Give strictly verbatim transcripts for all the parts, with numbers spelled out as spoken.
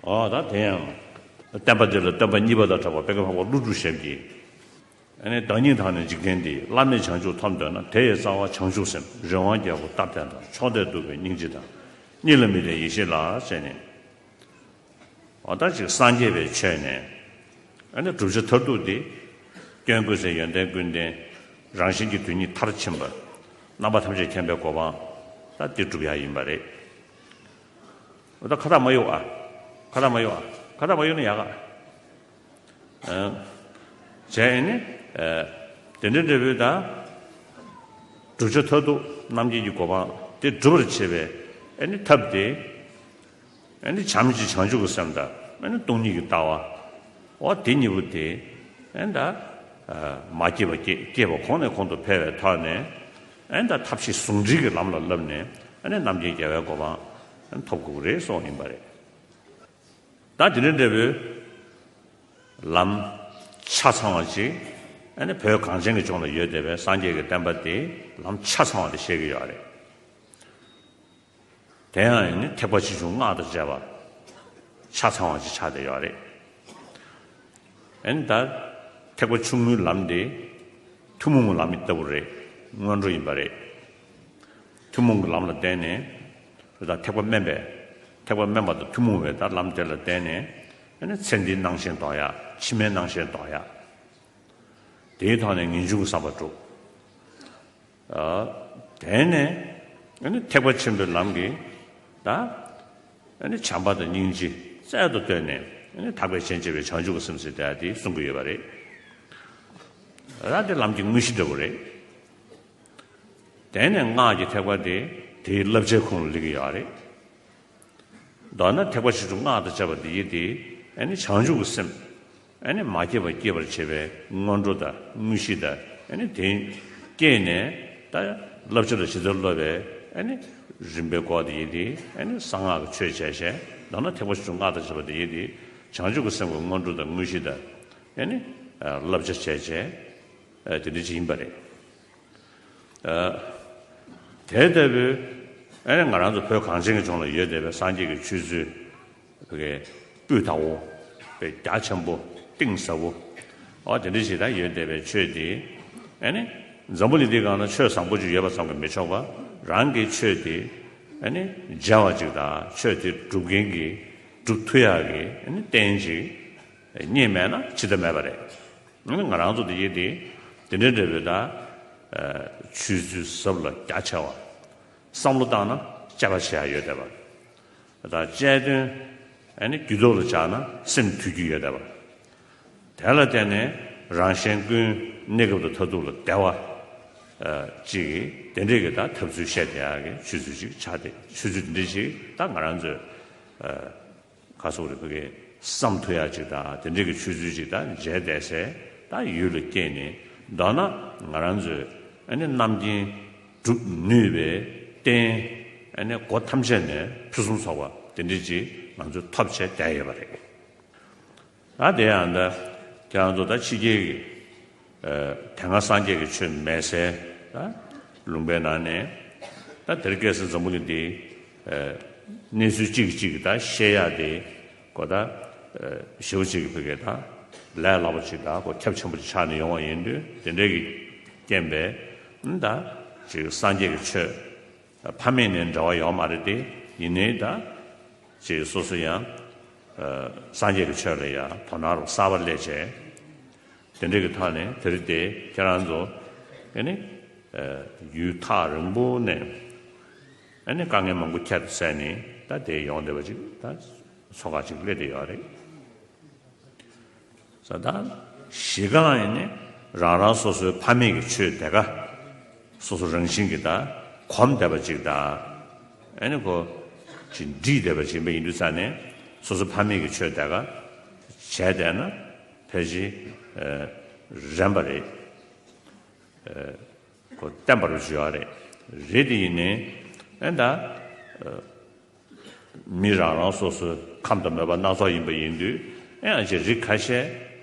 ཨ་ད་དེ་ཡང་། བསྟན་པ་འདི་ལ་སྟོན་པ་གཉིས་པ་དང་གྲགས་པ་སྤེལ་མཁན་འཕགས་པ་ཀླུ་སྒྲུབ་ཞབས་ཀྱིས། ཨ་ནི་བདག་ཉིད་དང་ནི་འཇིག་རྟེན་འདི། བླ་མེད་བྱང་ཆུབ་ཐོབ་འདོད་ན། དེ་ཡི་རྩ་བ་བྱང་ཆུབ་སེམས། རི་དབང་རྒྱལ་པོ་སྟབས་བདེ་དང་། ཕྱོགས་དེར་འདུག་པའི་སྙིང་རྗེ་དང་། གཉིས་ལ་མི་ལྡན་ཡེ་ཤེས་ལ་ཟེར་ནས། འོ་ད་ཅིག་སངས་རྒྱས་པའི་ཆོས་ནས། ཨ་ནི་བསྒྲུབ་བྱ་མཐར་ཐུག་འདི། སྐྱོན་ཀུན་ཟད་ཡོན་ཏན་ཀུན་ལྡན། རང་གཞན་གྱི་དོན་གཉིས་མཐར་ཕྱིན་པ། རྣམ་པ་ཐམས་ཅད་མཁྱེན་པའི་གོ་འཕང་། ད་འདི་བསྒྲུབ་ཡ་ཡིན་པ་རེད། འོ་ད་ཁ་བཏགས་མ་གཡུག་ཨ། ཁ་བཏགས་མ་གཡུག་ཨ། ཁ་བཏགས་མ་གཡུག་ན་ཡག་ག་ཨ། བྱས་ཨ་ནི། ཨ། དེ་འདྲ་འདྲ་བོའི་ད། བསྒྲུབ་བྱ་མཐར་ཐུག་རྣམ་མཁྱེན་གྱི་གོ་འཕང་དེ་སྒྲུབ་པར་བྱེད་པའི་ཨ་ནི་ཐབས་དེ། ཨ་ནི་བྱམས་ཀྱི་བྱང་ཆུབ་ཀྱི་སེམས་དང་ཨ་ནི་སྟོང་ཉིད་ཀྱི་ལྟ་བ། འོ་དེ་གཉིས་པོ་དེ། ཨ་ནི་ད། ཨ། མ་སྐྱེས་པ་སྐྱེ། སྐྱེས་པ་གོང་ནས་གོང་དུ་འཕེལ་བའི་ཐོག་ནས། ཨ་ནི་ད་ཐབས་ཤེས་ཟུང་འབྲེལ་གྱི་ལམ་ལ་བསླབས་ནས། ཨ་ནི་རྣམ་མཁྱེན་རྒྱལ་བའི་གོ་འཕང་། ཨ་ནི་ཐོབ་དགོས་ཀྱི་རེད་གསུངས་ཡིན་པ་རེད། ད་དེ་འདྲ་འདྲ་བོའི་ལམ་ཆ་ཚང་བ་ཅིག་ཨ་ནི་བོད་གངས་ཅན་གྱི་ལྗོངས་ལ་ཡོད་བསྡད་པའི་སངས་རྒྱས་ཀྱི་བསྟན་པ་དེ་ལམ་ཆ་ཚང་བ་དེ་བཤད་ཀྱི་ཡོད་རེད། དེ་ཡང་ཨ་ནི་ཐེག་པ་ཆེ་ཆུང་སྔགས་དང་བཅས་པ་ཆ་ཚང་བ་ཅིག་ཆགས་བསྡད་ཡོད་རེད། ཨ་ནི་ད་ཐེག་པ་ཆུང་ངུའི་ལམ་དེ་ཐུན་མོང་གི་ལམ་ལྟ་བུ་རེད། སྔོན་འགྲོ་ཡིན་པ་རེད། ཐུན་མོང་གི་ལམ་ལ་བརྟེན་ནས། ད་ཐེག་པ་དམན་པའི། ཐེག་པ་དམན་པ་དང་ཐུན་མོང་བའི་ད་ལམ་དེ་ལ་བརྟེན་ནས། ཨ་ནི་ཚེ་འདིའི་སྣང་ཞེན་ལྡོག་ཡ། ཕྱི་མའི་སྣང་ཞེན་ལྡོག་ཡ། དེའི་ཐོག་ནས་ངེས་འབྱུང་གི་བསམ་པ་སྒྲུབ། ཨ། དེ་ནས། ཨ་ནི་ཐེག་པ་ཆེན་པོའི་ལམ་གྱི། ད། ཨ་ནི་བྱམས་པ་དང་སྙིང་རྗེ་རྩལ་དུ་བཏོན་ནས། ཨ་ནི་ཐར་པའི་གཞན་གཅེས་པའི་བྱང་ཆུབ་ཀྱི་སེམས་ཟེར་དེ་གསུང་གི་ཡོད་པ་རེད། ད་དེ་ལམ་གྱི་དངོས་གཞི་འདྲ་བོ་རེད། དེ་ནས་སྔགས་ཀྱི་ཐེག་པ་དེ་དེའི་བསླབ་བྱའི་ཁོངས་ལ་སླེབས་ཀྱི་ཡོད་རེད། མདོར་ན་ཐེག་པ་ཆེ་ཆུང་སྔགས་དང་བཅས་པ་དེ་ཡི་དེ། ཨ་ནི་བྱང་ཆུབ་ཀྱི་སེམས། ཨ་ནི་མ་སྐྱེས་པ་སྐྱེད་པར་བྱེད་པའི་སྔོན་འགྲོ་དང་དངོས་གཞི་དང་། ཨ་ནི་དེ་སྐྱེས་ནས་ད་བསླབ་བྱ་ལ་ཇི་ལྟར་སློབ་པའི། ཨ་ནི་རིམ་པའི་སྐོར་དེ་ཡི་དེ། ཨ་ནི་གསང་སྔགས་ཀྱི་ཆོས་བྱས་བྱས། མདོར་ན་ཐེག་པ་ཆེ་ཆུང་སྔགས་དང་བཅས་པ་དེ་ཡི་དེ། བྱང་ཆུབ་ཀྱི་སེམས་ཀྱི་སྔོན་འགྲོ་དང་དངོས་གཞི་དང་། ཨ་ནི་བསླབ་བྱ་བྱས་བྱས། ཨ། དེ་འདྲ་ཅིག་ཡིན་པ་རེད། ཨ། དེ་ལྟ་བུའི། ཨ་ནི་ང་རང་ཚོ་བོད་གངས་ཅན་གྱི་ལྗོངས་ལ་ཡོད་བསྡད་པའི་སངས་རྒྱས་ཀྱི་ཆོས་ཚུལ། བོད་ཀྱི་སྤུས་དག་པོ། དཔེ་རྒྱ་ཆེན་པོ། གཏིང་ཟབ་པོ། འོ་དེ་འདྲ་ཞིག་ད་ཡོད་བསྡད་པའི་ཆོས་དེ། ཨ་ནི་འཛམ་བུ་གླིང་འདིའི་སྒང་ན་ཆོས་བཟང་པོ་ཅིག་ཡོད་པ་ཙམ་གྱིས་མི་ཆོག་པ། རང་གི་ཆོས་དེ། ཨ་ནི་མཇལ་བ་ཅིག་དང་། ཆོས་དེ་སྒྲུབ་མཁན་གྱི། སྒྲུབ་ཐུབ་ཡག་གི། ཨ་ནི་རྟེན་ཅིག་རྙེད་མེད་ན་ཇི་ལྟ་མེད་པ་རེད། ང་རང་ཚོ་འདི་ཡིན་ཏེ། དེ་འདྲ་འདྲ་བོའི་ད། ཨ། ཆོས་ཚུལ་ཟབ་ལ་རྒྱ་ཆེ་བ། བསམ་བློ་བཏང་ན་དཔྱད་པ་བྱེད་ཡ་ཡོད་བསྡད་པ། ད་དཔྱད་དོན། ཨ་ནི་རྒྱུད་ཐོག་ལ་བཅར་ན་སེམས་དུལ་རྒྱུ་ཡོད་བསྡད་པ། དེ་ལ་བརྟེན་ནས་རང་གཞན་ཀུན་གནས་སྐབས་དང་མཐར་ཐུག་ལ་བདེ་བ། ཨ། ཅིག་གི་དེ་འདྲའི་གི་ད་ཐབས་ཚུལ་བཤད་བསྡད་ཡ་གི་ཆོས་ཚུལ་ཅིག་ཆགས་ཏེ། ཆོས་ཚུལ་དེ་འདྲ་ཞིག་ད་ང་རང་ཚོས། ཨ། ག་སོགས་རེ་བོད་ཀྱི་བསམ་ཐུབ་ཡ་ཅིག་དང་། དེ་འདྲའི་གི་ཆོས་ཚུལ་ཅིག་ད་མཇལ་བསྡད་སའི་ད་ཡུལ་ལ་སྐྱེས་ནས། མདོར་ན་ང་རང་ཚོས། ཨ་ནི་རྣམ་མཁྱེན་སྒྲུབ་ནུས་པའི་རྟེན། ཨ་ནི་སྒོ་ཐམས་ཅད་ནས་ཕུན་སུམ་ཚོགས་པ་དེ་འདྲ་ཅིག་ང་ཚོས་ཐོབ་བྱས་བསྡད་ཡོད་པ་རེད། ད་དེ་ཡང་ད་ཁྱེད་རང་ཚོ་ད་ཕྱི་རྒྱལ་གྱི། ཨ། དེ་སྔ་སངས་རྒྱས་ཀྱི་ཆོས་མེད་སའི་ད་ལུང་པའི་ནང་ནས། ད་དེར་སྐྱེས་སའི་འཛམ་བུ་གླིང་འདིའི། ཨ། གནས་ཚུལ་གཅིག་གིས་གཅིག་གི་ད་བཤད་ཡ་དེ། ཁོ་ད། ཨ། ཞེ་པོ་ཅིག་གི་བོད་སྐད་ད་ལས་སླ་པོ་ཅིག་དང་། ཁོ་ཁྱབ་ཆེན་པོ་ཅིག་ཆགས་ནས་ཡོང་བ་ཡིན་དུས། དེ་འདྲའི་གི་རྐྱེན་པས། ཨ། ད་ཅིག་སངས་རྒྱས་ཀྱི་ཆོས་ཕ་མེས་ནས་འབྲེལ་བ་ཡོད་མ་རེད་དེ། ཡིན་ནའི་ད་ཅིག་སོ་སོ་ཡང་། ཨ། སངས་རྒྱས་ཀྱི་ཆོས་ལ་ཡང་དོ་སྣང་རུ་གསར་པ་སླེབས་བྱས། དེ་འདྲ་གི་ཐོག་ནས་དེ་རིང་དེ་ཁྱེད་རང་ཚོ། ཨ་ནི། ཨ། ཡུལ་ཐག་རིང་པོ་ནས། ཨ་ནི་དཀའ་ངལ་མང་པོ་ཁྱད་དུ་བསད་ནས་ད་དེ་ཡོང་བསྡད་པ་ཅིག་ད་ཚོགས་ཁག་ཅིག་སླེབས་བསྡད་ཡོད་རེད། ས་ད་གཞི་རྐང་ཡིན་ནི་རང་རང་སོ་སོའི་ཕ་མེས་ཀྱི་ཆོས་དེ་ག་སོ་སོ་རང་བཞིན་གྱིས་ད་གོམས་བསྡད་པ་ཅིག་དང་། ཨ་ནི་ཁོ་ཅིག་འདྲིས་བསྡད་པ་ཅིག་ཡིན་པ་ཡིན་དུས་ཙང་ནས། སོ་སོ་ཕ་མེས་ཀྱི་ཆོས་དེ་ག་བྱས་བསྡད་ན་ཕལ་ཆེར། ཨ། རན་པ་རེད། ཨ། ཁོ་བརྟན་པ་རུ་བྱེད་ཡོད་རེད། རེད་དེ་ཡིན་ནའི། ཨ། ད། ཨ། མི་རང་རང་སོ་སོའི་ཁམས་དང་མོས་པ་སྣ་ཚོགས་ཡིན་པ་ཡིན་དུས། ཨེ། ཡང་ཅིག་རིགས་ཁ་ཤས།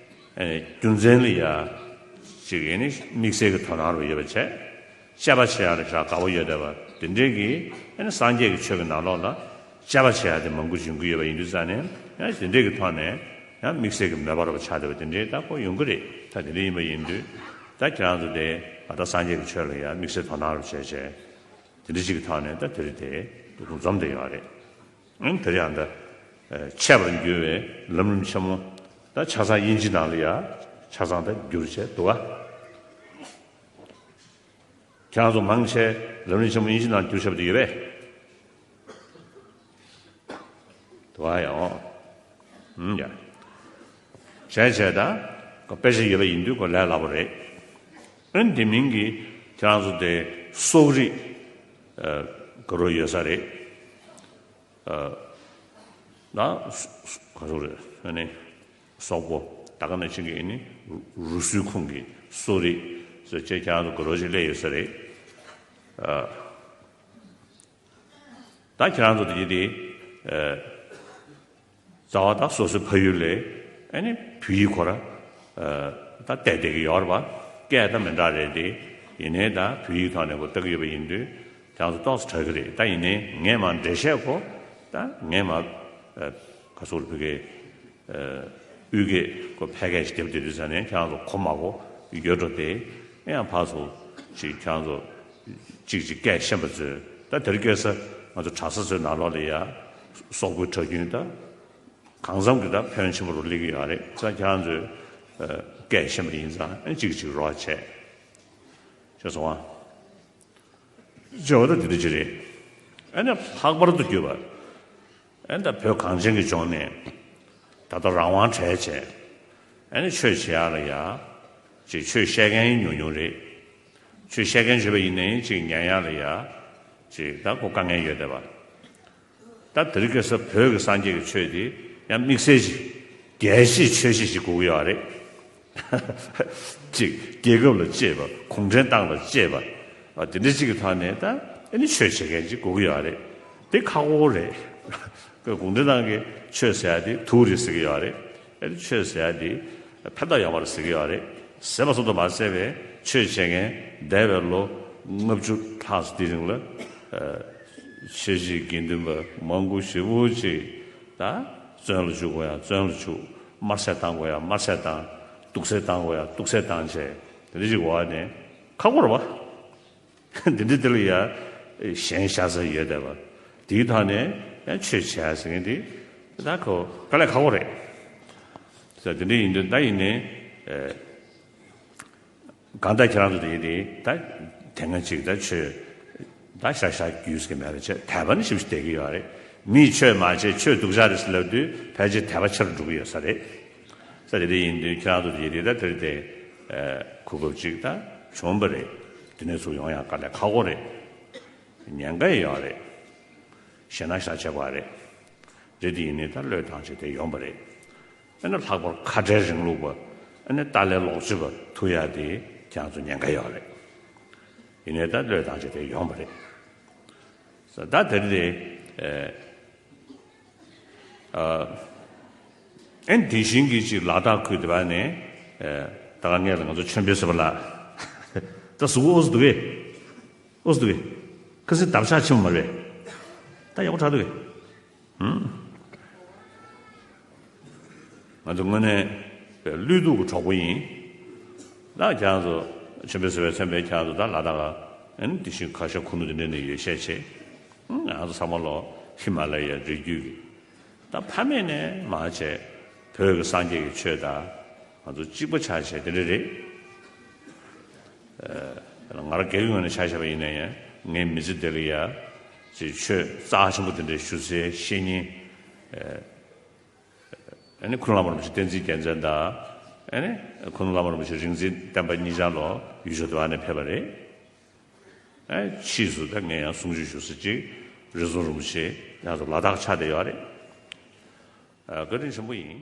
ཨེ། རྒྱུ་མཚན་ལ་ཡ་ཅིག་ཨེ་ནི་དམིགས་བསལ་གྱི་དོ་སྣང་རུ་ཡོད་པ་བྱས། དཔྱད་པ་བྱེད་ཡག་ལ་ཞེ་དྲག་དགའ་པོ་ཡོད་བསྡད་པ་དེ་འདྲའི་གི། ཨེ་ནི་སངས་རྒྱས་ཀྱི་ཆོས་ཀྱི་ནང་ལོགས་ལ་ དཔྱད་པ་བྱེད་ཡ་དེ་མང་པོ་ཡོང་གི་ཡོད་པ་ཡིན་དུས་ཙང་ནས་ཡང་དེ་འདྲས་ཀྱི་ཐོག་ནས་ཡང་དམིགས་བསལ་གྱི་མོས་པ་རོ་ཆགས་བསྡད་པ་དེ་འདྲས་ད་ཁོ་ཡོང་གི་རེད། ད་དེ་འདྲས་ཡིན་པ་ཡིན་དུས་ད་ཁྱེད་རང་ཚོ་དེ་ང་ད་སངས་རྒྱས་ཀྱི་ཆོས་ལ་ཡང་དམིགས་བསལ་དོ་སྣང་རོ་བྱས་བྱས་དེ་འདྲས་ཅིག་གི་ཐོག་ནས་ད་དེ་རིང་དེ་འདུག་འཛོམས་བསྡད་ཡོད་རེད། ཨང་དེ་རིང་ཡང་ད་འཆད་པར་འགྱུར་བའི་ལམ་རིམ་ཆེན་མོ་ད་ཆ་ཚང་དབྱིན་ཇི་ནང་ལ་ཡང་ཆ་ཚང་ད་བསྒྱུར་བྱས་འདུག་ག་ཁྱེད་རང་ཚོ་མང་ཆེ་ལམ་རིམ་ཆེན་མོ་དབྱིན་ཇི་ནང་བསྒྱུར་བཞག་པ་དེ་ཡོད་པས། དུ་བ་ཡང་། ཨུམ་ཡ། བྱས་བྱས་ད། ཁོ་དཔེ་ཆ་ཡོད་པ་ཡིན་དུས་ཁོ་ལས་སླ་པོ་རེད། ཨན་དེ་མིན་གྱི་ཁྱེད་རང་ཚོ་དེ་སོག་རིགས། ཨ། ག་རོ་ཡོད་ས་རེད། ཨ། ན། ག་རོ་རེད་ཨ་ནི། སོག་པོ་ད་ག་ནང་བཞིན་གྱི་ཨ་ནི། རུ་སུའི་ཁོངས་ཀྱི་སོག་རིགས། སོག་ཅེས་ཁྱེད་རང་ཚོ་ག་རོ་ཞིག་སླེབས་ཡོད་ས་རེད། ཨ། ད་ཁྱེད་རང་ཚོ་དེ་དེ། ཨ། རྩ་བ་དང་སོ་སོའི་ཕ་ཡུལ་ལས་ཨ་ནི་བོད་ཡིག་ཁོ་ར། ཨ། ད་བལྟས་བསྡད་ཀྱི་ཡོད་རེད་པ། སྐད་ད་མི་འདྲ་རེད་དེ། ཡིན་ནའི་ད་བོད་ཡིག་ཐོག་ནས་ཁོ་ལྟ་གི་ཡོད་པ་ཡིན་དུས་ཁྱེད་རང་ཚོ་ཏོག་ཙམ་དྲག་གི་རེད། ད་ཡིན་ནའི་ངས་མར་འགྲེལ་བཤད་ཁོ་ད་ངས་མར། ཨ། ག་ཚོད་རེད་བོད་སྐད། ཨ། དབུས་སྐད་ཁོ་ཕལ་སྐད་ཞིག་བསྡེབས་བསྡད་དུས་ཙང་ནས་ཁྱེད་རང་ཚོ་གོ་མ་གོ་ཡོད་འགྲོ་སྟེ། ཨེ་ཡང་ཕར་ཚུར་ཅིག་ཁྱེད་རང་ཚོ་གཅིག་གཅིག་སྐད་ཤེས་པ་ཚོས་ད་དེ་རིང་ཁ་སང་ང་ཚོ་གྲྭ་ས་ཚོའི་ནང་ལོགས་ལ་ཡ་སོག་པོའི་གྲྭ་རྒྱུན་ད་གང་འཚམ་གྱི་ད་ཕོན་ཆེན་པོ་རུ་སླེབས་ཀྱི་ཡོད་རེད། ཙང་ཁྱེད་རང་ཚོས་ཨ། སྐད་ཤེས་པ་ཡིན་ཙང་ཨེ་གཅིག་གཅིག་རོགས་བྱས། ཤེས་སོང་ཨ། བརྗོད་པ་ད་དེ་འདྲ་ཅིག་རེད། ཨ་ནི་ལྷག་པར་དུ་གྱུར་པ། ཨ་ནི་ད་བོད་གངས་ཅན་གྱི་ལྗོངས་ནས་ད་ལྟ་རང་དབང་བྲལ་བྱས། ཨ་ནི་ཆོས་བྱེད་ཡག་ལ་ཡ། ཅིག་ཆོས་བཤད་མཁན་ཉུང་ཉུང་རེད། ཆོས་བཤད་མཁན་བྱས་པ་ཡིན་ནའི་ཅིག་ཉན་ཡག་ལ་ཡ། ཅིག་ད་ཁོ་དཀའ་ངལ་ཡོད་བསྡད་པ། ད་དེ་རིང་ཁ་སང་བོད་ཀྱི་སངས་རྒྱས་ཀྱི་ཆོས་དེ་ཡང་དམིགས་བསལ་ཞིག་རྒྱལ་གཅེས་ཆོས་གཅེས་ཞིག་དགོས་ཀྱི་ཡོད་རེད། ཅིག་རྒྱལ་ཁབ་ལ་གཅེས་པ། གུང་ཁྲན་ཏང་ལ་གཅེས་པ། ཨ། དེ་འདྲ་ཅིག་གི་ཐོག་ནས་ད་ཨ་ནི་ཆོས་བྱེད་མཁན་ཅིག་དགོས་ཀྱི་ཡོད་རེད། དེ་ཁག་པོ་རེད། གུང་ཁྲན་ཏང་གི་ཆོས་ཟེར་ཡ་དེ་དུག་རེད་ཟེར་གྱི་ཡོད་རེད། ཨ་ནི་ཆོས་ཟེར་ཡ་དེ་ཕན་ཐོགས་ཡོད་མ་རེད་ཟེར་གྱི་ཡོད་རེད། ཟེར་བ་ཙམ་དུ་མ་ཟད་པའི་ཆོས་བྱེད་མཁན་འདས་པའི་ལོ་ལྔ་བཅུ་ལྷག་ཙམ་དེའི་རིང་ལ། ཨ། ཆོས་བྱེད་དགེ་འདུན་པ་མང་པོ་ཞེ་པོ་ཅིག་ད་བཙོན་ལ་འཇུག་དགོས་ཡ་བཙོན་ལ་འཇུག་དམར་བསད་བཏང་དགོས་ཡ་དམར་བསད་བཏང་། དུག་སེལ་བཏང་དགོས་ཡ་དུག་སེལ་བཏང་བྱས་དེ་འདྲ་ཅིག་འོག་ནས་ཁག་པོ་རེད་པ། འདི་འདྲ་དེ་ལ་ཡ་ཞེན་ཤ་ཚ་ཡོད་བསྡད་པ། དེའི་ཐོག་ནས་ཡང་ཆོས་བྱས་ཟེར་མཁན་དེ་ད་ཁོ་དཀའ་ལས་ཁག་པོ་རེད། ཟེར་དེ་འདྲ་ཡིན་དུས་ད་ཡིན་ནའི། ཨ། གང་ལྟར་ཁྱེད་རང་ཚོ་དེ་དེ་ད་དེ་སྔ་ཅིག་ད་ཆོས་ད་ཤག་ཤག་རྒྱུས་ཀྱི་མེད་པ་བྱས་དད་པ་ནི་ཞིབ་ཞིབ་བསྡད་ཀྱི་ཡོད་རེད། མིས་ཆོས་མ་བྱས་ཆོས་སྡུག་ཅག་རེད་ཟེར་ལབ་དུས་ཕལ་ཆེར་དད་པ་ཆེ་རུ་འགྲོ་གི་ཡོད་ས་རེད། ས་དེ་དེ་ཡིན་དུས་ཁྱེད་རང་ཚོ་དེ་དེ་ད་དེར་དེ་གོ་སྐབས་ཅིག་ད་བྱུང་བ་རེད། དེ་ནས་ཚུར་ཡོང་ཡག་དཀའ་ལས་ཁག་པོ་རེད། ཉེན་ཁ་ཡོད་རེད། ཞེད་སྣང་ཞེ་དྲག་བྱེད་དགོས་རེད། རེད་དེ་ཡིན་ནའི་ད་བློས་བཏང་བྱས་དེ་ཡོང་བ་རེད། ཨ་ནི་ལྷག་པར་ཁ་བྲལ་རིང་ལུགས་པ། ཨ་ནི་ཏཱ་ལའི་ལོག་སྤྱོད་པ་ཐུག་ཡག་དེ་ཁྱེད་རང་ཚོ་ཉེན་ཁ་ཡོད་རེད། ཡིན་ནའི་ད་བློས་བཏང་བྱས་དེ་ཡོང་བ་རེད། ད་དེ་རེད་དེ། ཨ། ཨ། ཨེ་དེ་བཞིན་གྱི་ཅིག་ལ་དྭགས་ཁུལ་དེ་བ་ནས། ཨ། ད་ག་ངས་ལ་ང་ཚོ་ཆོས་འཕེལ་བཟོད་པ་ལགས། ད་གཟུགས་པོ་ཨོ་ཙི་འདུག་གས། ཨོ་ཙི་འདུག་གས། ཁ་སང་འདབ་ཆགས་ཆེན་པོ་མ་རེད། ད་ཡག་པོ་དྲག་འདུག་གས། ཧུམ། ང་ཚོ་དངོས་གནས་བློས་ཐུབ་ཀྱི་གྲོགས་པོ་ཡིན། ད་ཁྱེད་རང་ཚོ་ཆོས་འཕེལ་བཟོད་པའི་མཚན་པའི་ཁྱེད་རང་ཚོ་ད་ལ་དྭགས་ལ་ཨ་ནི་དེ་བཞིན་ཁ་ཤས་ཁུ་ནུ་དེ་འདྲ་ནས་ཡོད་ཤས་ཆེ། ང་ཚོ་ཚང་མ་ལོ་ཧི་མ་ལ་ཡའི་རི་རྒྱུད་ཀྱི། ད་ཕ་མེས་ནས་མར་བྱས་བོད་ཀྱི་སངས་རྒྱས་ཀྱི་ཆོས་དང་ང་ཚོ་གཅིག་པ་ཆགས་བྱས་དེ་འདྲ་རེད། ཨ། ང་རང་སྒེར་གྱི་ངོས་ནས་ཆ་བཞག་པ་ཡིན་ན་ཡང་ངའི་མི་ཚེ་འདི་ལ་ཡ་ཅིག་ཆོས་རྩ་ཆེན་པོ་དེ་འདྲའི་ཞུ་སའི་བཤེས་གཉེན། ཨ། ཨ་ནི་ཁུ་ནུ་བླ་མ་རིན་པོ་ཆེ་བསྟན་འཛིན་རྒྱལ་མཚན་དང་། ཨ་ནི་ཁུ་ནུ་བླ་མ་རིན་པོ་ཆེ་རིག་འཛིན་བསྟན་པ་གཉིས་ཆར་ལོ་ཡུལ་ཕྱོགས་དེ་བ་ནས་ཕེབས་པ་རེད། ཨ། ཕྱིས་སུ་ད་ངས་ཡང་གསུང་ཆོས་ཞུ་ས་ཅིག་རི་ཟུར་རིན་པོ་ཆེ་ཡང་ལ་དྭགས་ཆགས་བསྡད་ཡོད་རེད། ཨ། བཀའ་དྲིན་ཆེན་པོ་ཡིན།